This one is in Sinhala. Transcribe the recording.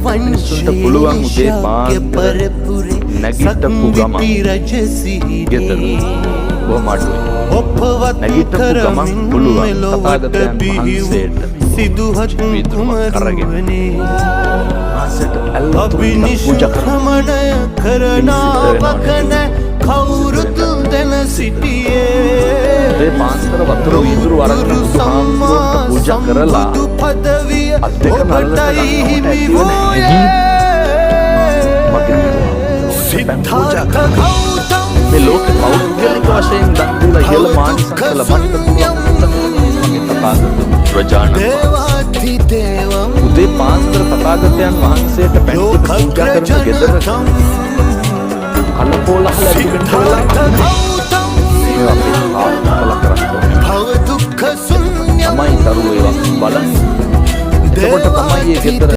මිනිස්සුන්ට පුළුවන් උදේ පාන්දර නැගිටපු ගමන් ගෙදර බොහොම අඩුයි. නැගිටපු ගමන් පුළුවන් තථාගතයන් වහන්සේට සිදුහත් වීදුරුවක් අරගෙන කුමරුවනේ වහන්සේට ඇල් වතුර ටිකක් පූජා කරනවා. අභිනිෂ්ක්‍රමණය කරන සිද්ධ වෙනවා වකන කවුරුත් දැන සිටියේ. උදේ පාන්දර වතුර වීදුරු අරගෙන බුදුහාමුදුරුවන්ට පූජා කරලා සම්බුදු පදවිය අත් දෙක නළලට ඔබටයි ගන්නකොට හිමි ඇති වෙන වූයේ. හැඟීම් මගේ බුදුහාමුදුරුවන්ට පැන් පූජා සිද්ධාර්ථ කරනවා. ගෞතම මේ ලෝකෙ පෞද්ගලික වශයෙන් දන් දීලා ඉහළ මානසික ලබන්න පුළුවන් මගේ තථාගත බුදුරජාණන් වහන්සේ. දේවාධිදේවම් උදේ පාන්දර තථාගතයන් වහන්සේට පැන් ටික පූජා කරන ගෙදරක ලෝකග්‍රජනකම් කලකෝලහල ඇති වෙන්න වෙලාවක් සිද්ධාර්ථ ගෞතම මේවා අපේ තාත්තලා කරන්න ඕනේ. භව දුක්ඛ ශුන්‍යම් තමයි දරුවෝ ඒවා බලන්නේ. එතකොට තමයි මේ ගෙදර